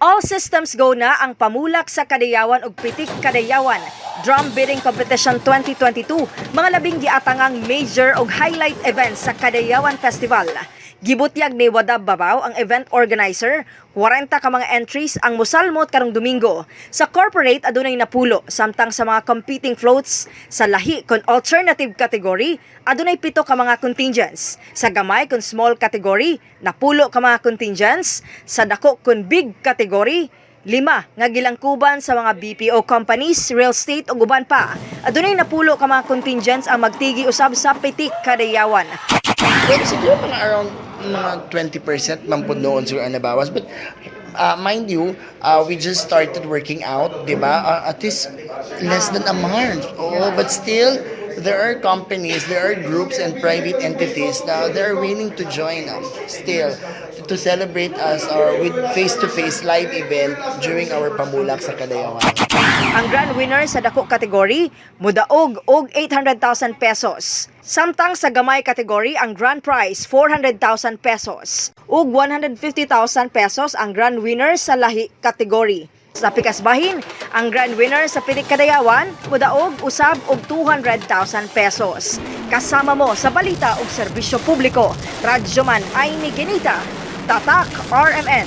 All systems go na ang Pamulak sa Kadayawan ug Pitik Kadayawan Drum Beating Competition 2022, mga labing giatangang major ug highlight events sa Kadayawan Festival. Gibutyag ni Wadab Babaw, ang event organizer, 40 ka mga entries ang musalmot karong Domingo. Sa corporate adunay 10, samtang sa mga competing floats sa lahi kon alternative category adunay 7 ka mga contingents. Sa gamay kon small category, 10 ka mga contingents. Sa dako kon big category, 5 nga gilangkuban sa mga BPO companies, real estate ug uban pa. Adunay 10 ka mga contingents ang magtigi usab sa Pitik Kadayawan. Well, siguro mga around mga 20% man po noon siguro ang nabawas. But mind you, we just started working out, di ba? At least less than a month. Oo, but still, there are companies, there are groups and private entities na they're willing to join us still to celebrate us or with face-to-face live event during our Pamulak sa Kadayawan. Ang grand winner sa dako category mudaog og 800,000 pesos. Samtang sa gamay category, ang grand prize 400,000 pesos ug 150,000 pesos ang grand winner sa lahi category. Sa pikas bahin, ang grand winner sa Pitik Kadayawan mudaog usab og 200,000 pesos. Kasama mo sa balita ug serbisyo publiko, Radyoman Aimee Genita, Tatak RMN.